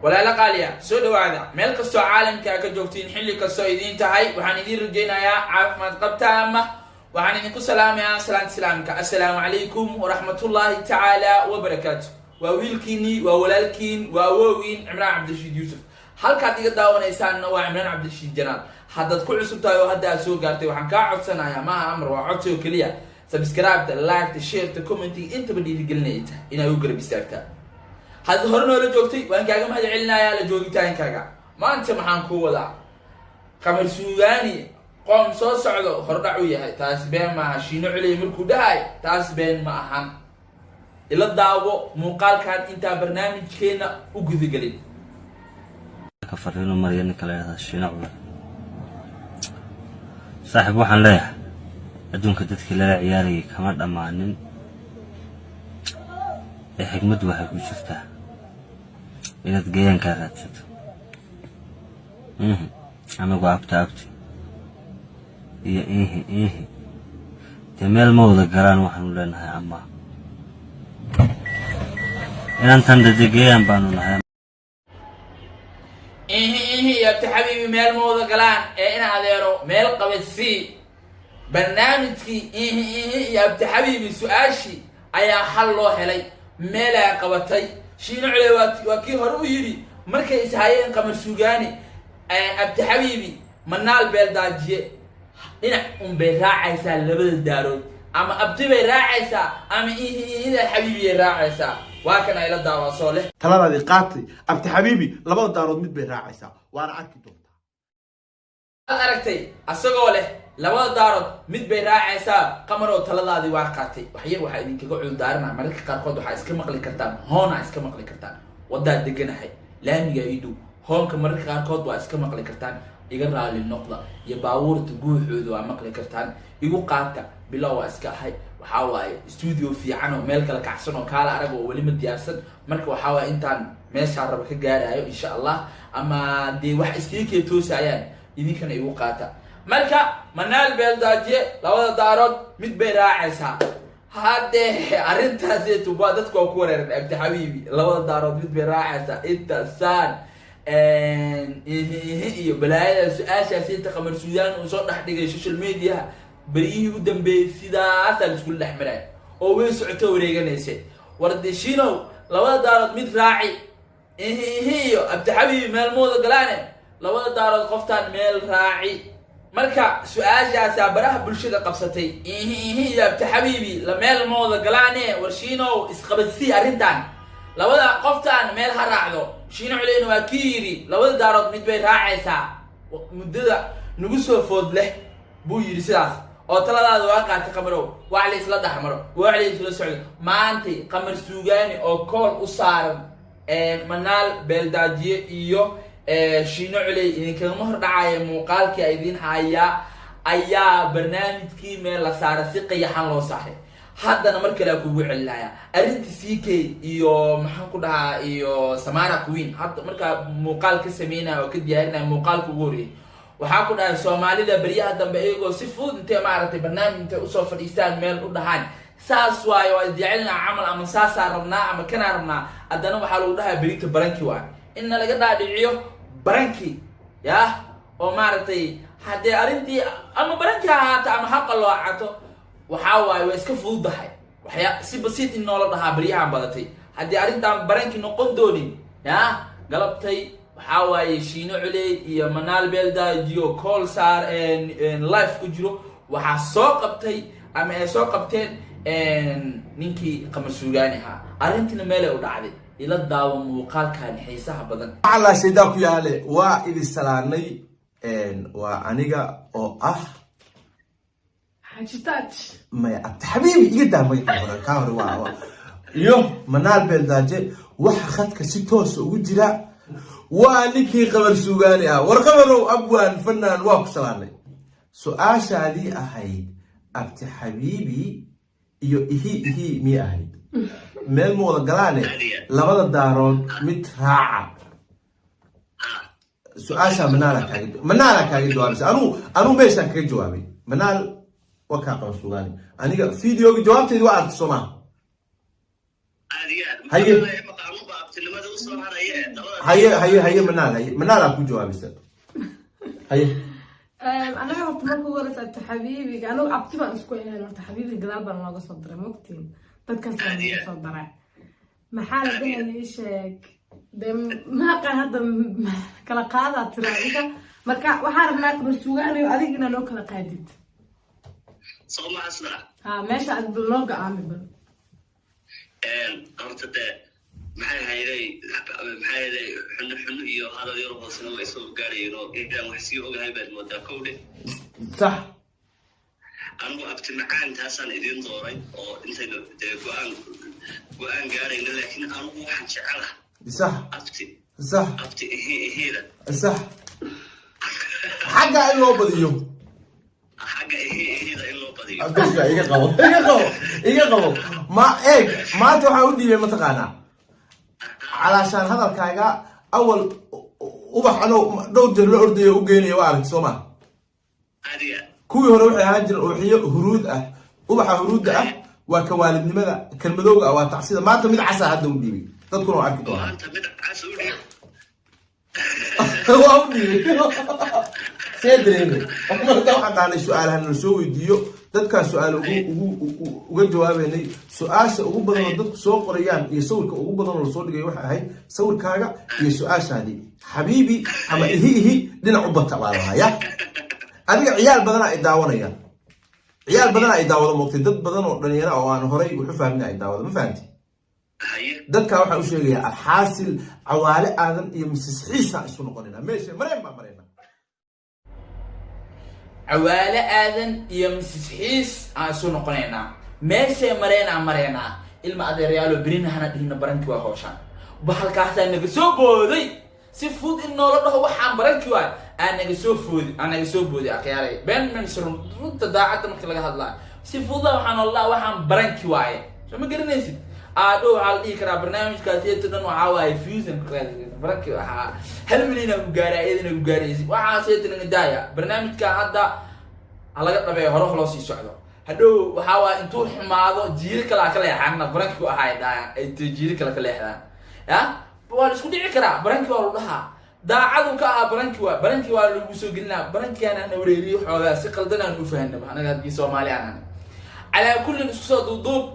Walaalo qaaliya, soo dhawaada. Meel kastoo caalamka ka joogtiin, xilli kastoo idiin tahay, waxaan idiin rajaynayaa caafimaad qabtaama. Waxaan idinku salaamayaa salaanta islaamka: assalaamu calaykum waraxmatullaahi tacaala wabarakaatu. Waa wiilkiinii, waa walaalkiin, waa awoogiin, Cimraan Cabdirashiid Yuusuf. Halkaad iga daawanaysaanna waa Cimraan Cabdirashiid Janaal. Haddaad ku cusub tahay oo hadda aad soo gaartay, waxaan kaa codsanayaa, maaha amar, waa codsi oo keliya: subscribe-ta, like-ta, share-ta, comment-iga, intaba dhiirigelinaya tahay inay u garab istaagtaa. Haddaad hore noola joogtay, waan kaaga mahad celinayaa la joogitaankaaga. Maanta maxaan kuu wadaa? Qamar Suugaani qoom soo socdo hordhac u yahay, taas been maaha. Shiino Culey markuu dhahay, taas been ma ahan. Ila daawo muuqaalkan intaa barnaamijkeena u gudagelin. Ka fariino mariya ninka la yidhahda Shiino Culey. Saaxiib, waxaan leeyahay adduunka dadkii lala ciyaarayay kama dhammaanin ee xigmaddu waxay ku jirtaa inaad gayaankaa raadsato. Anagu abta abti iyo iihi iihi dee meel ma wada galaan. Waxaanu leenahay ama inantan dade gayaan baanu nahay. Ihi ihi iyo abti xabiibi meel ma wada galaan ee ina adeero meel qabasii. Barnaamijkii ihi ihi iyo abti xabiibi, su-aashii ayaa xal loo helay, meelaa qabatay. Shiino Culey waa kii hore u yidhi markay ishayeen Qamar Suugaani, abti xabiibi, Manaal Beeldaajiye, dhinac unbay raacaysaa labada daarood: ama abti bay raacaysaa ama ihi ihida xabiibiyay raacaysaa. Waa kan ayla daawaa soo leh. Taladaadii qaatay, abti xabiibi labada daarood mid bay raacaysaa, waana arki doontaa. Aad aragtay asagoo leh labada daarood mid bay raacaysaa. Qamaroo, taladaadii waa qaatay. Waxyar waxaa idinkaga culdaaranaa, mararka qaarkood waxaa iska maqli kartaan hoona, iska maqli kartaan waddaa deganahay, laamiga ii dhow, hoonka mararka qaarkood waa iska maqli kartaan. Iga raali noqda. Iyo baabuurta guuxooda waa maqli kartaan, igu qaata. Bilow waa iska ahay. Waxaa waaye studio fiican oo meel kale kacsan oo kaala arag oo weli ma diyaarsan. Marka waxaa waaye intaan meeshaa raba ka gaarayo, insha Allah, ama dee wax iskaga kee toosayaan, idinkana igu qaata. Marka Manaal Beeldaajiye labada daarood mid bay raacaysaa. Haddee arrintaasietu waa dadku waa ku wareeran. Abdi xabiibi labada daarood mid bay raacaysaa, inta saan ihi ihi iyo balaayada su-aashaas inta Qamar Suudaan uu soo dhex dhigay social mediaha beryihii u dambeeyey, sidaasaa la iskula dhex maraya oo way socoto wareeganaysa. Warde shinow, labada daarood mid raaci. Ihi ihi iyo abdi xabiibi meel mooda galaane, labada daarood qoftaan meel raaci. Marka su-aashaasaa baraha bulshada qabsatay: ihi ihi iyo abdi xabiibi la meel mooda galaane. War shiinow, isqabadsii arrintan, labada qoftaan meel ha raacdo. Shiino Culeyna waa kii yidhi labada daarood mid bay raacaysaa muddada nagu soo food leh, buu yidhi sidaas. Oo taladaada waa qaatay, Qamarow. Wax la isla dhexmaro, wax la isla socdo. Maantay Qamar Suugaani oo kool u saaran Manaal Beeldaajiye iyo Shiino Culey, idinkagama hor dhacaya muuqaalkii a idiin hayaa, ayaa barnaamijkii meel la saaray, si qayaxan loo saaray. Haddana mar kale a kugu celinaya arrinta CK iyo maxaan ku dhahaa iyo Samara Queen. Hadda markaa muuqaal ka sameynaya oo ka diyaarinaya muuqaalka ugu horreeyay, waxaa ku dhahay Soomaalida beryaha dambe iyagoo si fudud intay maaragtay barnaamij intay usoo fadhiistaan meel u dhahaan saas waayo, waa isjecelnaa camal, ama saasaa rabnaa ama kanaa rabnaa, haddana waxaa lagu dhahaa berito prank-i waayo, inna laga dhaadhiciyo prank-i yah oo maaragtay haddee arrintii ama prank-i ha ahaato ama ha qaloocato, waxaa waaye waa iska fududahay. Waxyaa si basiid in noola dhahaa beryahan badatay. Haddii arrintaan prank-i noqon doonin yah, galabtay waxaa waaye Shiino Culey iyo Manaal Beeldaajiyo call saar live ku jiro, waxaa soo qabtay ama ay soo qabteen ninkii Qamar Suugaani ahaa. Arrintiina meelay u dhacday. Ila daawo muuqaalkan xiisaha badan. Calaa shaydaa ku yaale, waa idin salaanay. Waa aniga oo ah Xaaji Taaj. Maya, abti xabiibi, iga daa magaca hore, kaa hore waa iyo Manaal Beeldaaje. Waxa khadka si toosa ugu jira waa ninkii Qamar Suugaani ah. War Qamarow, abwaan fanaan, waa ku salaanay. Su-aashaadii ahayd abti xabiibi iyo ihi ihi miyay ahayd meel ma wada galaane, labada daarood mid raaca, su-aashaa Manaala kaaga jawaabaysa. Anuu meeshaan kaga jawaabay. Manaal waa kaa Qamar Suugaani. Aniga videogi jawaabteedi waa aragtay, soo maha? Aad iyo aad. Haye. Anuba abtinimada. Haye, haye, haye, Manaal, haye, Manaalaa ku jawaabaysa, haye. Anaga horta marka ugu horeysa abti xabiibiga, anagu abti baan isku ahayn. Horta xabiibiga gadaal baan looga soo diray, mogtiin, dadkaas baa looga soo daray. Maxaa la dhahaya, ii sheeg dee, maaqan hadda kala qaadaa tira adiga. Marka waxaa rabnaa, Qamar Suugaanayo, adiga inaa noo kala qaadid. Soo maxasna? Ha, meesha aad bal noo go-aami bal. Horta dee maxay hayday, xunno xunno iyo hadal yar hoosena way soo gaarayeen oo inaan wax sii ogahay baad moodaa, kowdhe. Sax. Anigu abti macaan taasaan idiin dooray oo intaynu dee go-aan gaarayno, laakiin anigu waxaan jecelaha abti abti ihi ihiida. Sax, xagga in loo badiyo. Xagga ihi ihiida in loo badiyo. Bes, iga qabo, iga qabo, iga qabo. Ma eeg, maanta waxaan u dhiibay, mataqaanaa, calaashaan hadalkaaga awal ubax anoo dhowr jeer la ordayo u geynaya, waa aragti, soo ma? Adiga. Kuwii hore waxay ahaan jireen ubaxyo huruud ah. Ubaxa huruudda ah waa ka waalidnimada, kan madowga ah waa tacsida. Maanta mid casa hadda u dhiibay, dadkuna waa arki doonaa. Maanta mid cas u dhiib. Waa u dhiibay, see dareemay? Marka waxaan dhahnay su-aalaha nala soo weydiiyo, dadkaan su-aal ugu uga jawaabaynay. Su-aasha ugu badan oo dadku soo qorayaan iyo sawirka ugu badan oo lasoo dhigay waxay ahayd sawirkaaga iyo su-aashaadii, xabiibi ama ihi ihi dhinac u bata baa lahaa. Ya adiga, ciyaal badanaa ay daawanayaan, ciyaal badanaa ay daawado, moogtay, dad badan oo dhalinyaro oo aan horay waxu fahmin ay daawado, ma fahamti? Haye. Dadkaa waxaan u sheegayaa, alxaasil, Cawaale Aadan iyo Mrs Xiisa isu noqonayna, meesha mareen baa marayna. Cawaale Aadan iyo Mrs Xiis aan isu noqonaynaa, meeshay mareenaa mareynaa. Ilma adeerayaalo, berina hana dhihina prank-i waa howshaan. Bahalkaasaa naga soo booday, si fudud in noola dhaho waxaan prank-i waay aa naga soo foodi, aa naga soo booday. Akhyaaray, been mense, runta daacadda marka laga hadlaa, si fududa waxaa noola dhaha waxaan prank-i waaye, soo ma garanaysid? Aadho waxaa la dhihi karaa barnaamijkaas iyada dhan waxaa waaye fusion prank-i, waxaa 1 milyan ku gaaray, iyadana ku gaaraysid. Waxaas iyadana daaya, barnaamijka hadda ha laga dhabeeyo, hore loo sii socdo. Hadhow waxaa waaye intuu xumaado jiiro kale ha ka leexaanna, prank-i ku ahaay dhaayaan, ay jiiro kale ka leexdaan. Ya waa la isku dhici karaa, prank-i waa lagu dhahaa, daacadu ka ahaa prank-i, waa prank-i, waa lagu soo gelinaa prank-igaan ana wareeriyo xoogaa, si qaldan aan u fahanaba anaga haddii Soomaali aan ahay. Calaa kullin, isku soo duuduub,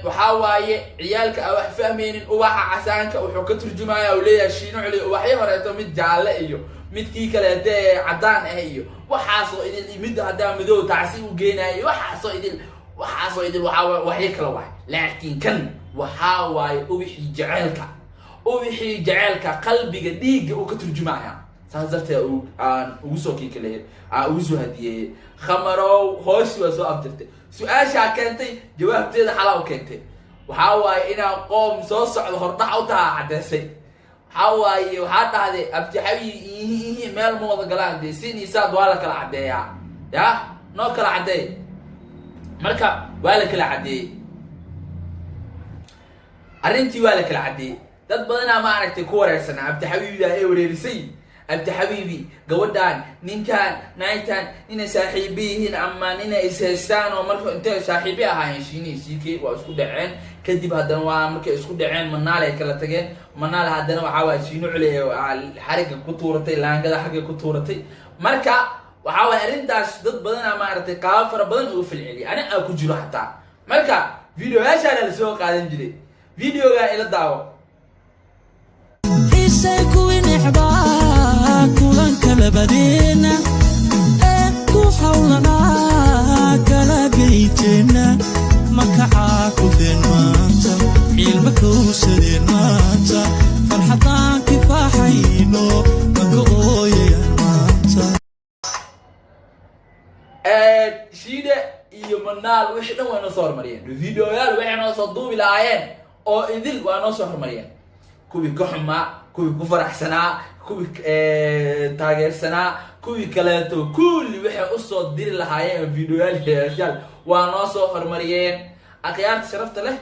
waxaa waaye ciyaalka aan wax fahmaynin, ubaxa casaanka wuxuu ka turjumaya uu leeyahay Shiino Culi. Ubaxyo horeeto, mid jaalle iyo midkii kaleete caddaan ah iyo waxaasoo idil, mid haddaa madow tacsi u geenaayo, waxaasoo idil waxaa waaye waxyo kala waay. Laakiin kan waxaa waaye ubixii jaceylka, ubixii jaceylka qalbiga dhiigga uu ka turjumaya. Saas darteed aan ugu soo kiikaleeyay, aan ugu soo hadiyeeyey. Khamarow, hooshi waa soo aftirtay, su-aashaa keentay, jawaabteeda xalaa u keentay. Waxaa waaye inaa qoom soo socdo hordhac u tahaa caddeysay. Waxaa waaye waxaa dhahday abti xabiib ihi ihi meel ma wada galaan dee, sin iyo saad waa la kala caddeeyaa. Ya noo kala caddeey. Marka waa la kala caddeeyey arrintii, waa la kala caddeeyey. Dad badanaa ma aragtay ku wareersanaa abti xabiibidaa ee wareerisay. Abti xabiibi, gabadhaan, ninkaan, naagtaan inay saaxiibo yihiin ama inay ishaystaan, oo marka intay saaxiibi ahaayeen Shiinihii siikey waa isku dhaceen. Kadib haddana waa markay isku dhaceen Manaal ay kala tageen. Manaal haddana waxaa waaya Shiino Cule xarigga ku tuuratay, laangada xagga ku tuuratay. Marka waxaa waaya arrintaas dad badanaa maaragtay qaabo fara badan uga falceliyay, ani aa ku jiro xataa. Marka videoyaashaana lasoo qaadan jiray, videogaa ila daawo. Xiisay kuwii necbaa kulanka labadeena ee ku hawlanaa kala geyteena, makacaa kufeen maanta, ciilma kowsadeen maanta, farxadaan kifaaxayno maka ooyayaan maanta. Shiide iyo Manaal wixii dhan waa noo soo hormariyeen. Videoyaal waxay noo soo duubi lahaayeen oo idil waa noo soo hormariyeen, kuwii ka xumaa, kuwii ku faraxsanaa, kuwii taageersanaa, kuwii kaleeto, kulli waxay usoo diri lahaayeen videoyaal heesyaal waa noo soo hormariyeen. Akhyaarta sharafta leh,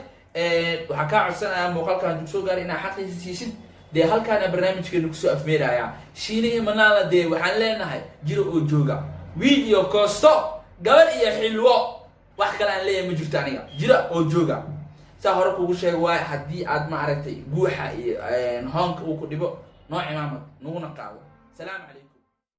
waxaa kaa codsanayaa muuqaalkan dug soo gaaray inaa xaqiisa siisid. Dee halkaana barnaamijkeenu kusoo afmeeraya. Shiine iyo Manaalna dee waxaan leenahay jiro oo jooga, wiil iyo koosto, gabar iyo xilwo, wax kale aan leeyahay ma jirto aniga. Jira oo jooga. Saa hore kugu sheega waayo, haddii aad, ma aragtay, guuxa iyo hoonka uu ku dhibo, noo cimaamad naguna qaado. Salaamu calaykum.